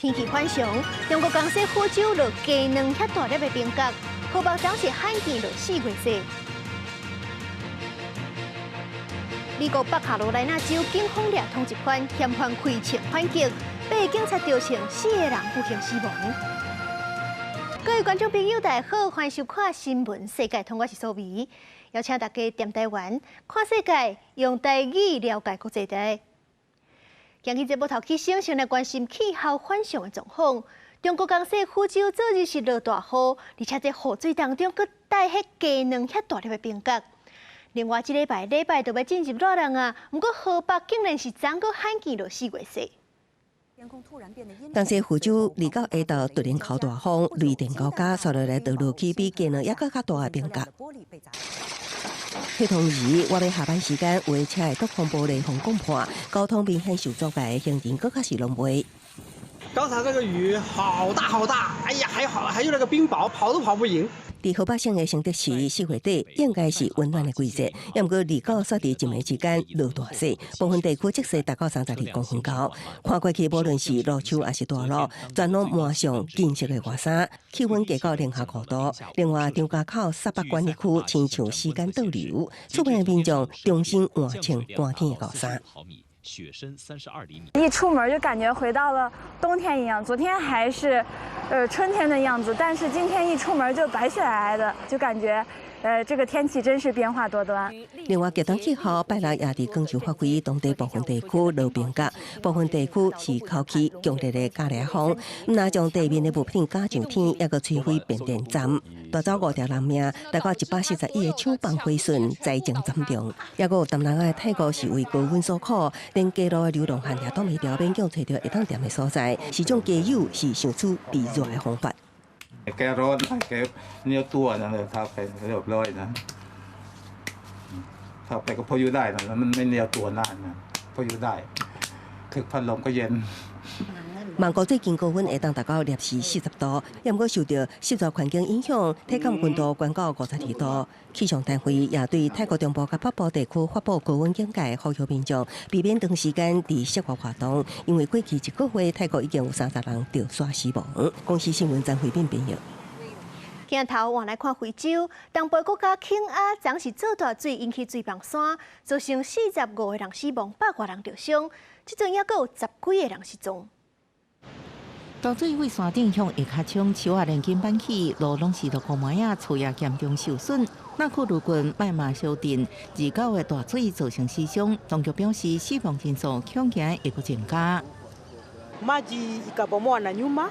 天氣反常，中國江西撫州落雞卵遐大粒的冰角，河北當是罕見落4月雪。美國北卡羅來納州警方掠通緝犯，嫌犯開槍反擊，八个警察著槍，四個人不幸死亡。各位觀眾朋友，大家好，歡迎收看《新聞世界通》，我是蘇眉，邀請大家踮台灣看世界，用台語了解國際台。今日節目頭起先，先來關心氣候反常的狀況。中國江西撫州昨日是落大雨，而且在雨水當中，閣帶彼雞卵遐大粒的冰角。另外，這禮拜禮拜就欲進入熱人啊，毋過河北竟然是昨閣罕見落4月雪。江西撫州二九下晝突然狂大風，雷電交加，紲落來就落起比雞卵猶閣較大的冰角。彼同時，我欲下班時間，有的車的擋風玻璃予滾破，交通明顯受阻礙，行人閣較是狼狽。剛才這個雨好大好大，哎呀，還好，還有那個冰雹，跑都跑不贏。佇河北省的承德市，4月底應該是溫暖的季節，毋過二九煞佇一暝之間落大雪，部分地區積雪達到32公分高。看過去，無論是路樹抑是大路，全攏換上金色的外衫，氣溫低到零下5度。另外，張家口沙北管理區親像時間倒流，出門的民眾重新換穿寒天的厚衫。雪深32厘米。一出門就感覺回到了冬天一樣。昨天還是春天的樣子，但是今天一出門就白雪皚皚的，就感覺這個天氣真是變化多端。另外，極端氣候拜六也佇廣州發揮，當地部分地區落冰角，部分地區是吹起強烈的加熱風，毋但將地面的物品加上天，猶閣摧毀變電站，帶走五條人命，大概141個廠房毀損，災情慘重。猶閣有東南亞泰國是為高溫所苦，連街路的流浪漢也擋袂牢，勉強揣著會當踮的所在。市長加油是相處避熱的方法。 แก้ร้อนแก้เหนียวตัวนะเลยทาไปเรียบร้อยนะทาไปก็พออยู่ได้นะมันไม่เหนียวตัวนานนะพออยู่ได้คือพัดลมก็เย็น曼谷最近高溫會當達到攝氏40度，猶毋過受著濕熱環境影響，體感溫度懸到52度。氣象單位也對泰國中部佮北部地區發布高溫警戒，呼籲民眾避免長時間佇室外活動。因為過去一個月，泰國已經有30人著沙死亡。公視新聞張惠敏編譯。鏡頭換來看非洲，東部國家肯亞昨是做大水引起水崩山，造成45個人死亡，百外人著傷。這陣猶閣有十幾个人失蹤。大水對山頂向下跤衝，樹仔連根拔起，路攏是落雨糜仔，厝也嚴重受損。納庫魯郡麥馬小鎮二九的大水造成死傷，當局表示死亡人數恐驚會閣增加。 Maji ikabomoa na nyuma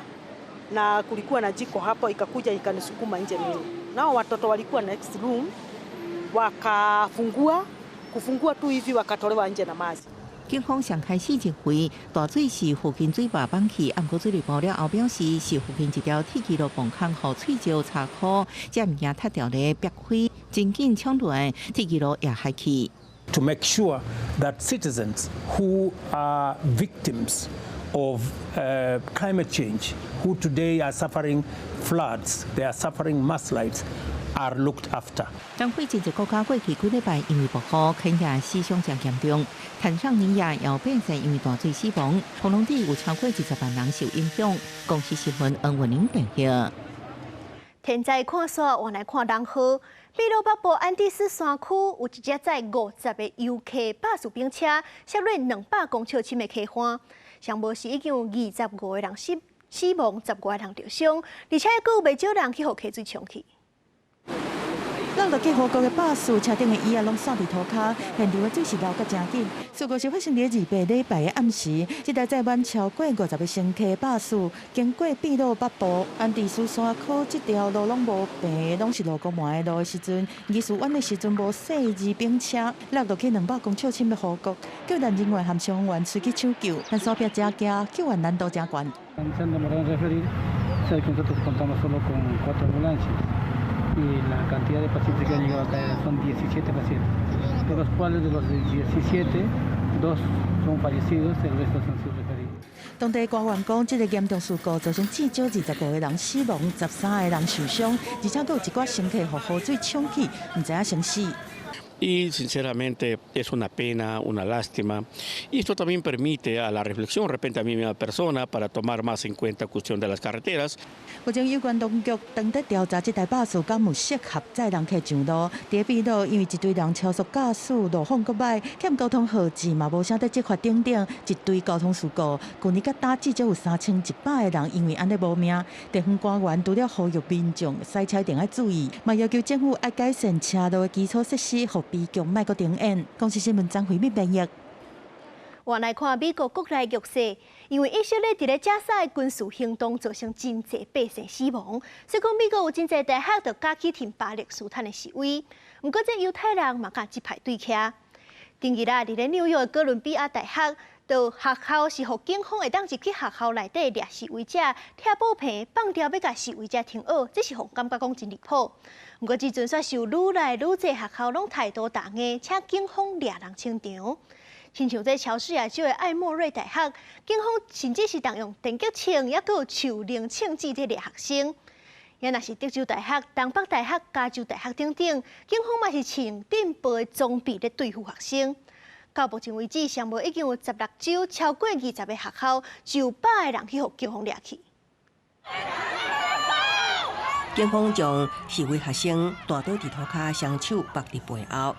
na kulikuwa na jiko hapo, ikakuja ikanisukuma nje mimi. Nao watoto walikuwa next room, wakafungua kufungua tu hivi wakatolewa nje na maji。警方上開始認為大水是附近水壩崩去，毋過水利部了後表示是附近一條鐵枝路泵孔予碎石插箍，這物件塌掉咧煏開，真緊衝落來，鐵枝路也害去。 To make sure that citizens who are victims of climate change, who today are suffering floods, they are suffering mudslides, are looked after. 東非真濟國家過去幾禮拜因為暴雨，肯亞死傷誠嚴重，坦桑尼亞也變成因為大水死亡，布隆迪有超過20萬人受影響。公視新聞黃文玲報道。天災看煞，換來看人禍。秘魯北部安第斯山區有一隻載50個遊客巴士餅車，摔落200公尺深的溪岸，上無是已經有25個人死亡，15個人著傷，而且閣有袂少人去予溪水沖去。落落去河谷的巴士車頂的椅仔攏散佇塗跤，現場的水是流甲誠緊。事故是發生佇28禮拜的暗時，這台載滿超過50個乘客的巴士經過秘魯北部安第斯山區這條路攏無平，攏是落雨糜的路的時陣，技術彎的時陣無細緻餅車，落落去200公尺深的河谷，救援人員和消防員隨去搶救，但山壁誠崎，救援難度誠懸。 Y la cantidad de pacientes que han llegado acá son 17 pacientes, de los cuales de los 17, dos son fallecidos, el resto han sido referidos. 當地官員講，這個嚴重事故造成至少25個人死亡，13個人受傷，而且閣有一寡乘客予河水沖去，毋知影生死。Y sinceramente es una pena, una lástima. Y esto también permite a la reflexión, de repente a mi misma persona, para tomar más en cuenta cuestión de las carreteras. 目前有關當局正佇調查這台巴士敢有適合載人客上路。佇秘魯，因為一堆人超速駕駛，路況閣䆀，欠交通號誌嘛無啥佇執法等等，一堆交通事故。舊年佮今至少有3100個人因為按呢無命。地方官員除了呼籲民眾駛車一定愛注意，嘛要求政府愛改善車路的基礎設施，予悲劇莫閣重演。公視新聞張惠敏編譯。換來看美國國內局勢，因為以色列佇咧加沙的軍事行動造成真濟百姓死亡，所以講美國有真濟大學就加起挺巴勒斯坦的示威。毋過這猶太人嘛佮這派對徛。頂日啊，佇咧紐約的哥倫比亞大學，就學校是予警方會當入去學校內底掠示威者，拆布棚放吊欲共示威者停學，這是予人感覺講真離譜。毋過這陣煞受愈來愈濟學校攏態度強硬，請警方掠人清場。親像這喬治亞州的愛莫瑞大學，警方甚至是動用電擊槍，抑閣有樹靈槍支佇掠學生。也若是德州大學、東北大學、加州大學等等，警方嘛是穿電爆的裝備咧對付學生。到目前為止，上無已經有16州超過20個學校，就100個人去予警方掠去。警方將示威學生彈倒佇塗跤，雙手縛佇背後。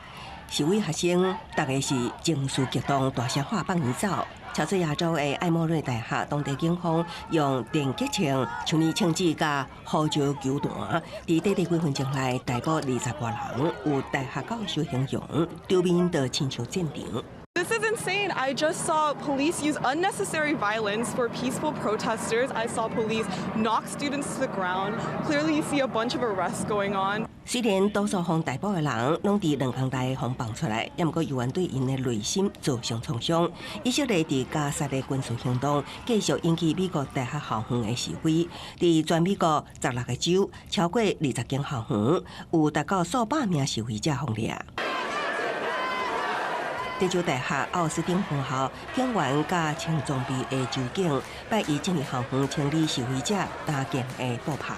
示威學生逐个是情緒激動，大聲喊放伊走。喬治亞州的愛莫瑞大學，當地警方用電擊槍、樹林槍支佮胡椒球彈，佇短短幾分鐘內逮捕20外人，有大學教授形容，場面就親像戰場。 This is insane. I just saw police use unnecessary violence for peaceful protesters. I saw police knock students to the ground. Clearly, you see a bunch of arrests going on. 雖然多數予逮捕的人攏佇2工內予放出來，猶毋過猶原對𪜶的內心造成創傷。以色列佇加沙的軍事行動繼續引起美國大學校園的示威，佇全美國16個州，超過20間校園，有達到數百名示威者予掠。德州大學奧斯汀分校警員佮穿裝備的州警，拜一進入校園清理示威者搭建的布棚，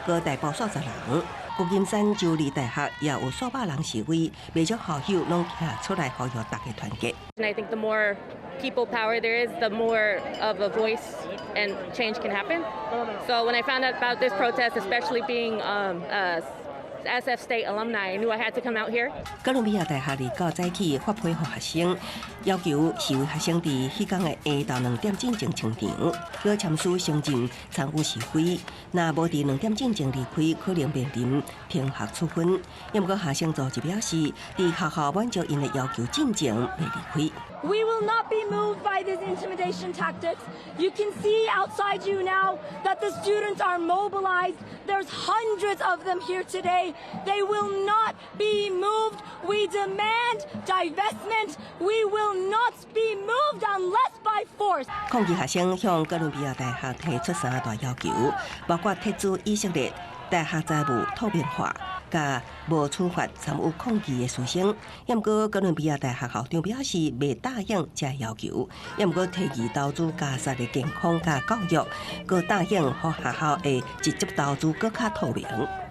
閣逮捕數十人。舊金山州立大學也有數百人示威，袂少校友攏徛出來呼籲大家團結。 And I think the more people power there is, the more of a voice and change can happen. So when I found out about this protest, especially being a SF State alumni, I knew I had to come out here. 哥倫比亞大學二九早起發批予學生，要求示威學生佇彼工的下晝2點進前清場，閣簽署承認參與示威。若無佇2點進前離開，可能面臨停學處分。猶毋過學生組織表示，佇學校滿足𪜶的要求進前袂離開。 We will not be moved by these intimidation tactics. You can see outside you now that the students are mobilized. There's hundreds of them here today. They will not be moved. We demand divestment. We will not be moved unless by force. 抗議學生向哥倫比亞大學提出三大要求，包括撤資以色列、大學財務透明化、佮無處罰參與抗議的師生。猶毋過哥倫比亞大學校長表示袂答應這要求，猶毋過提議投資加沙的健康佮教育，閣答應予學校會直接投資閣較透明。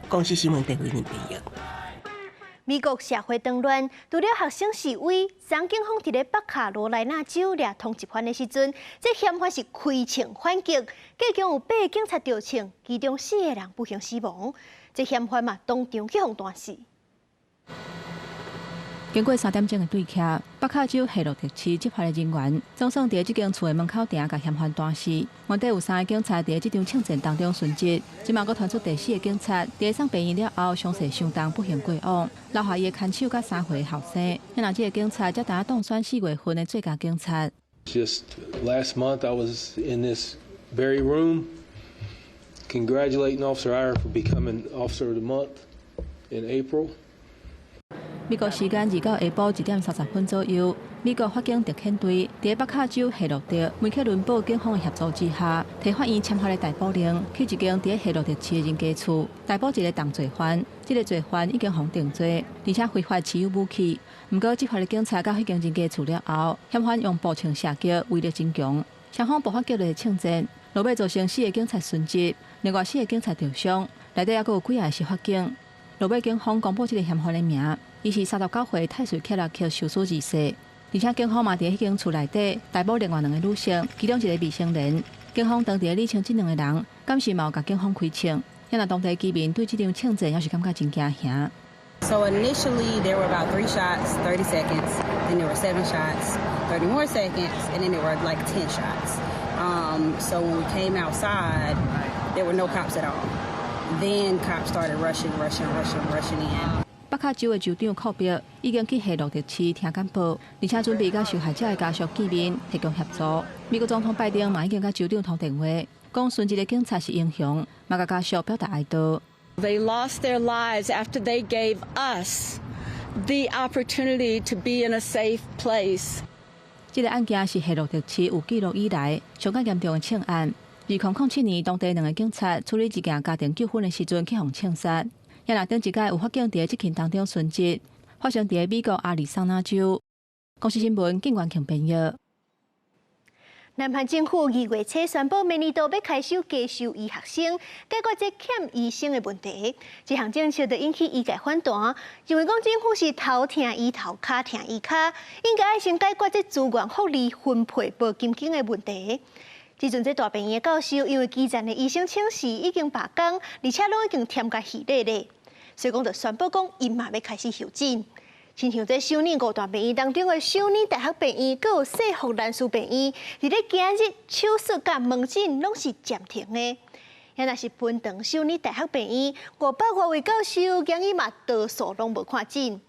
公視新聞鄭偉玲編譯。美國社會動亂，除了學生示威，昨警方佇咧北卡羅來納州掠通緝犯的時陣，這嫌犯是開槍反擊，計共有八个警察著槍，其中四個人不幸死亡。這嫌犯嘛當場去予彈死。經過3點鐘的對峙，北卡州夏洛特市執法的人員總算佇這間厝的門口埕共嫌犯彈死。原底有三個警察佇這場槍戰當中殉職，這馬閣傳出第四個警察佇送病院了後傷勢相當不幸過往，留下伊的牽手佮3歲後生。那這個警察才拄當選4月份的最佳警察。 Just last month, I was in this very room congratulating Officer Iyer for becoming Officer of the Month in April. 美國時間29下晡1點30分左右，美國法警特遣隊佇北卡州夏洛特梅克倫堡警方的協助之下，提法院簽發的逮捕令，去一間佇夏洛特市的人家厝逮捕一個重罪犯。這個罪犯已經予定罪，而且非法持有武器。毋過執法的警察到彼間人家厝了後，嫌犯用步槍射擊，威力真強，雙方爆發激烈的槍戰，落尾造成四個警察殉職，另外四個警察受傷，內底猶閣有幾個是法警。落尾警方公布這個嫌犯的名，伊是39歲泰瑞克拉克受死而死。而且警方嘛佇彼間厝內底逮捕另外兩个女性，其中一个未成年。警方當地理清這兩个人，敢是嘛有共警方開槍。遐若當地居民對這場槍戰也是感覺真驚嚇。 So initially there were about three shots, 30 seconds. Then there were seven shots, 30 more seconds, and then there were like 10 shots. So when we came outside, there were no cops at all. Then cops started rushing, rushing, rushing, rushing in. 北卡州的州長庫珀已經去夏洛特市聽簡報，而且準備佮受害者的家屬見面，提供協助。美國總統拜登嘛已經佮州長通電話，講殉職的警察是英雄，嘛共家屬表達哀悼。 They lost their lives after they gave us the opportunity to be in a safe place. 這个案件是夏洛特市有記錄以來上較嚴重的槍案。2007年，當地兩個警察處理一件家庭糾紛的時陣，去予槍殺。也若頂一擺有法警佇這群當中殉職，發生佇美國亞利桑那州。公視新聞，警員強編譯。南韓政府2月初宣布，明年度欲開收加修醫學生，解決這欠醫生的問題。這項政策就引起醫界反彈，認為講政府是頭疼醫頭，跤疼醫跤，應該愛先解決這資源福利分配無均衡的問題。這陣這大病院的教授，因為基層的醫生請示已經罷工，而且攏已經添加戲禮咧，所以講就宣布講，𪜶嘛欲開始休診。親像這首爾五大病院當中的首爾大學病院，閣有世福蘭氏病院，佇咧今日手術佮門診攏是暫停的。也若是分長首爾大學病院500外位教授，今日嘛多數攏無看診。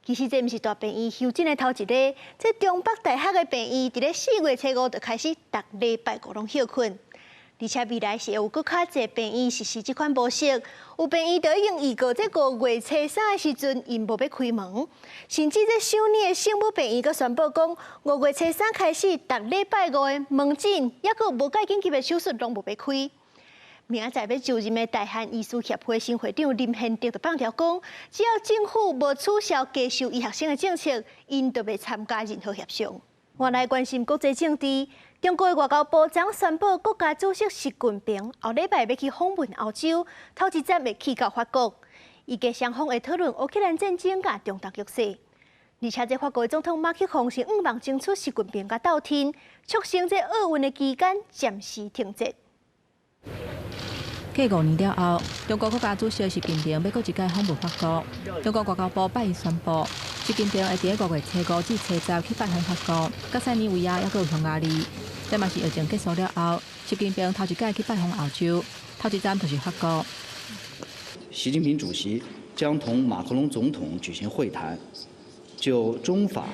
其實這毋是大病院休診的頭一个，這中北大學的病院佇咧4月初5就開始，逐禮拜五攏歇睏。而且未來是會有閣較濟病院實施這款模式，有病院就已經預告，這5月初3的時陣，𪜶無欲開門，甚至這首爾的聖母病院閣宣布講，5月初3開始，逐禮拜五的門診，抑閣無蓋緊急的手術攏無欲開。明仔載欲就任的大韓醫師協會新會長林憲德就放調講，只要政府無取消加收醫學生的政策，𪜶就袂參加任何協商。我來關心國際政治，中國外交部長宣布，國家主席習近平後禮拜欲去訪問歐洲，頭一站會去到法國，預計雙方會討論烏克蘭戰爭佮中東局勢。而且，這法國總統馬克宏是向望爭取習近平共鬥天，促成這奧運的期間暫時停戰。過5年了後，中國國家主席習近平欲閣一擺訪問法國。中國外交部拜一宣布，習近平會佇5月初5至初10去拜訪法國，佮塞爾維亞抑閣有匈牙利。這嘛是疫情結束了後，習近平頭一擺去拜訪歐洲，頭一站就是法國。習近平主席將同馬克龍總統舉行會談，就中法、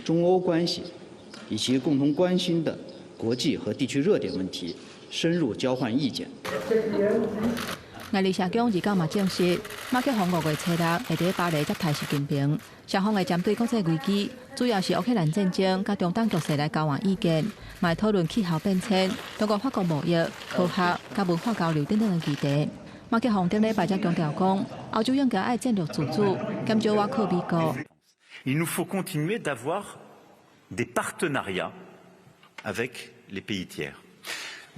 中歐關係以及共同關心的國際和地區熱點問題深入交換意見。愛麗舍宮29嘛證實，馬克宏5月初6會佇巴黎接待習近平，雙方會針對國際危機，主要是烏克蘭戰爭佮中東局勢來交換意見，嘛會討論氣候變遷、中國法國貿易、科學佮文化交流等等的議題。馬克宏頂禮拜才強調講，歐洲應該愛戰略自主，減少倚靠美國。 Il nous faut continuer d'avoir des partenariats avec les pays tiers.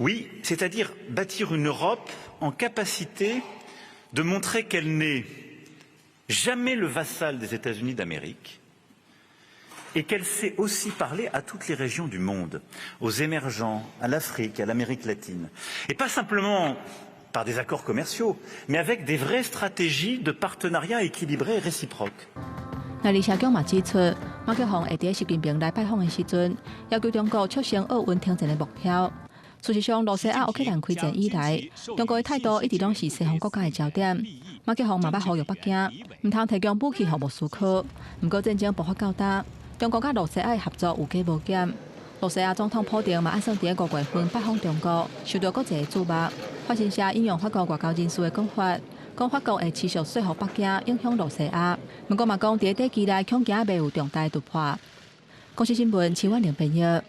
Oui, c'est-à-dire bâtir une Europe en capacité de montrer qu'elle n'est jamais le vassal des États-Unis d'Amérique et qu'elle sait aussi parler à toutes les régions du monde, aux émergents, à l'Afrique, à l'Amérique latine. Et pas simplement par des accords commerciaux, mais avec des vraies stratégies de partenariat équilibré et réciproque. 愛麗舍宮嘛指出，馬克宏會佇習近平來拜訪的時陣，要求中國促成奧運停戰的目標。事實上，羅西亞烏克蘭開戰以來，中國的態度一直攏是西方國家的焦點。馬克宏嘛捌呼籲北京，毋通提供武器予莫斯科。毋過戰爭爆發到今，中國佮羅西亞的合作有加無減。羅西亞總統普丁嘛按算佇5月份拜訪中國，受到國際的矚目。法新社引用法國外交人士的講法，講法國會持續說服北京影響羅西亞。毋過嘛講，佇短期內恐驚袂有重大突破。公視新聞，徐婉玲編譯。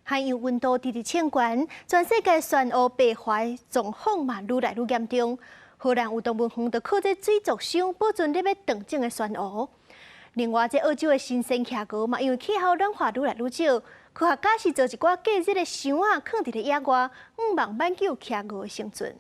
海洋溫度直直升懸，全世界漩渦白化狀況嘛愈來愈嚴重。荷蘭有動物園就靠這水族箱保存咧欲斷種的漩渦。另外，這澳洲的新鮮企鵝嘛，因為氣候暖化愈來愈少，科學家是做一寡隔熱的箱仔，囥佇咧野外，向望挽救企鵝的生存。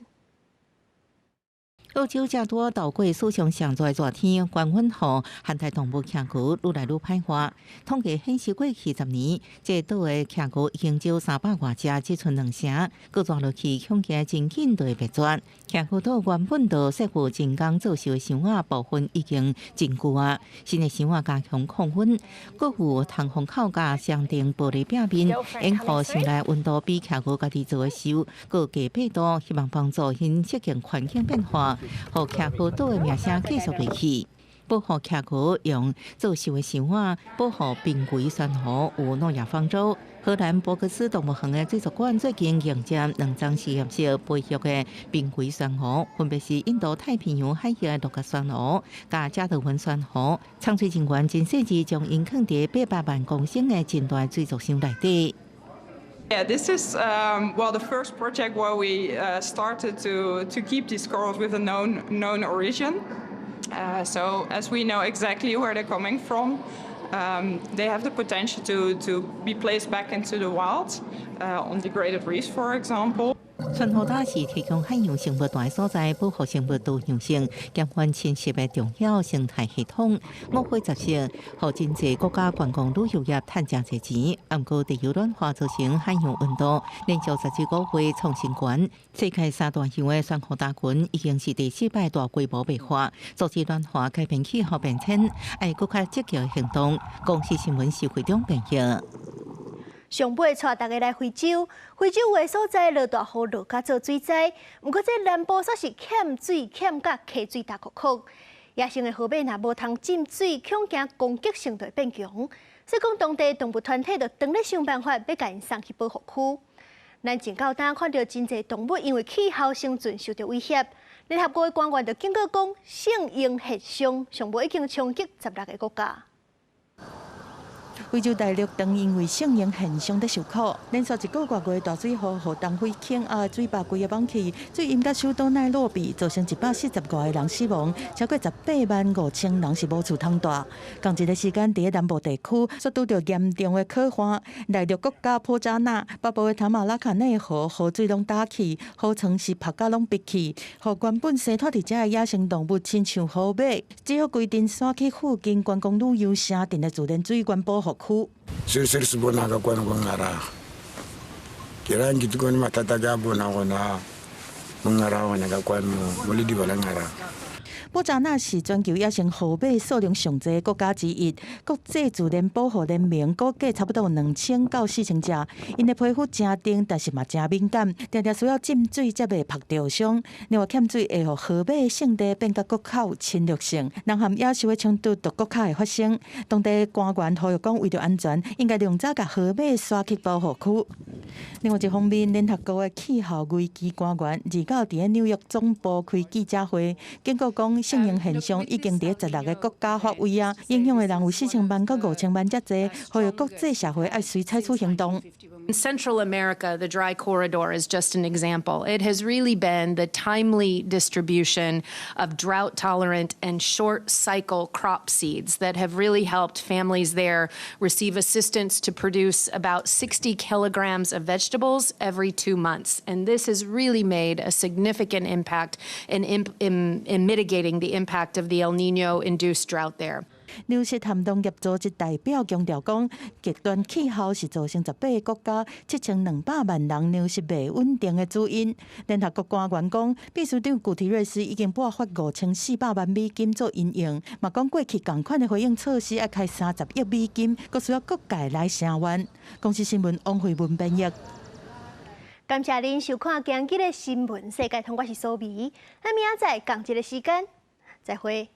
澳洲這拄渡過史上上熱的熱天，高溫予寒帶動物企鵝愈來愈歹活。統計顯示，過去10年，這個島的企鵝已經少300外隻，只賰兩成。閣熱落去，恐驚真緊就會滅絕。企鵝島原本就設有人工造秀的箱仔，部分已經真舊啊。新的箱仔加強控溫，閣有通風口佮雙層玻璃壁面，掩護箱內溫度比企鵝家己做的秀閣低8度，希望幫助𪜶適應環境變化。予企鵝島的名聲繼續落去，保護企鵝用造秀的箱仔，保護瀕危珊瑚有諾亞方舟。荷蘭博克斯動物園的水族館最近迎接兩張實驗室培育的瀕危珊瑚，分別是印度太平洋海域的鹿角珊瑚佮加德文珊瑚。參水人員真細緻將𪜶囥佇800萬公升的真大水族箱內底。 Yeah, this is well, the first project where we started to keep these corals with a known origin. So as we know exactly where they're coming from, they have the potential to be placed back into the wild on degraded reefs, for example. 珊瑚礁是提供海洋生物蹛的所在，保護生物多樣性、減緩侵蝕的重要生態系統。五火雜色，予真濟國家觀光旅遊業趁誠濟錢。毋過地球暖化造成海洋溫度連續17個月創新高，世界三大洋的珊瑚礁群已經是第四擺大規模白化，阻止暖化改變氣候變遷，愛閣較積極行動。公視新聞徐會長編譯。上尾帶大家來非洲，非洲有的所在落大雨落甲做水災，毋過這南部煞是欠水欠甲溪水焦涸涸。野生的河馬若無通浸水，恐驚攻擊性就會變強。所以講，當地動物團體就當咧想辦法，欲共𪜶送去保護區。咱前到今看著真濟動物因為氣候生存受著威脅，聯合國的官員就警告講，聖嬰現象上無已經衝擊16個國家。非洲大陸當因為聖嬰現象咧受苦，連續一個外月大水雨，予東非肯亞水壩規个滿去，水淹到首都奈洛比，造成145個人死亡，超過18萬5千人是無厝通蹛。仝一个時間，佇南部地區，煞拄著嚴重的乾旱，內陸國家波札那北部的塔馬拉卡內河河水攏焦去，河床是曝甲攏白去，予原本生活佇遮的野生動物，親像河馬，只好規陣徙去附近觀光旅遊城鎮的自然水源保護區。 Se se bona ka kwano ko ngara. Ke ra nke ke mathata ke a bona gona mo ngara gona ka kwano mo lediba la ngara. 波札那是全球野生河馬數量上濟國家之一，國際自然保護聯盟估計差不多有2000到4000隻。𪜶的皮膚誠硬，但是嘛誠敏感，定定需要浸水才袂曝著傷。另外欠水會予河馬性地變甲閣較有侵略性，人和野獸的衝突就閣較會發生。當地官員呼籲講，為著安全，應該量早共河馬徙去保護區。另外一方面，聯合國的氣候危機官員29佇紐約總部開記者會，警告講，聖嬰現象已經佇16個國家發威啊，影響的人有4000萬到5000萬遮濟，呼籲國際社會愛隨採取行動。 In Central America, the dry corridor is just an example. It has really been the timely distribution of drought tolerant and short cycle crop seeds that have really helped families there receive assistance to produce about 60 kilograms of vegetables every 2 months. And this has really made a significant impact in mitigating the impact of the El Nino induced drought there. 糧食和農業組織代表強調講，極端氣候是造成18個國家7200萬人糧食袂穩定的主因。聯合國官員講，秘書長古提瑞斯已經撥發5400萬美金做因應，嘛講過去仝款的回應措施愛開30億美金，閣需要各界來聲援。公視新聞王慧文編譯。感謝您收看今日的新聞世界通，我是蘇美。咱明仔載仝一个時間，再會。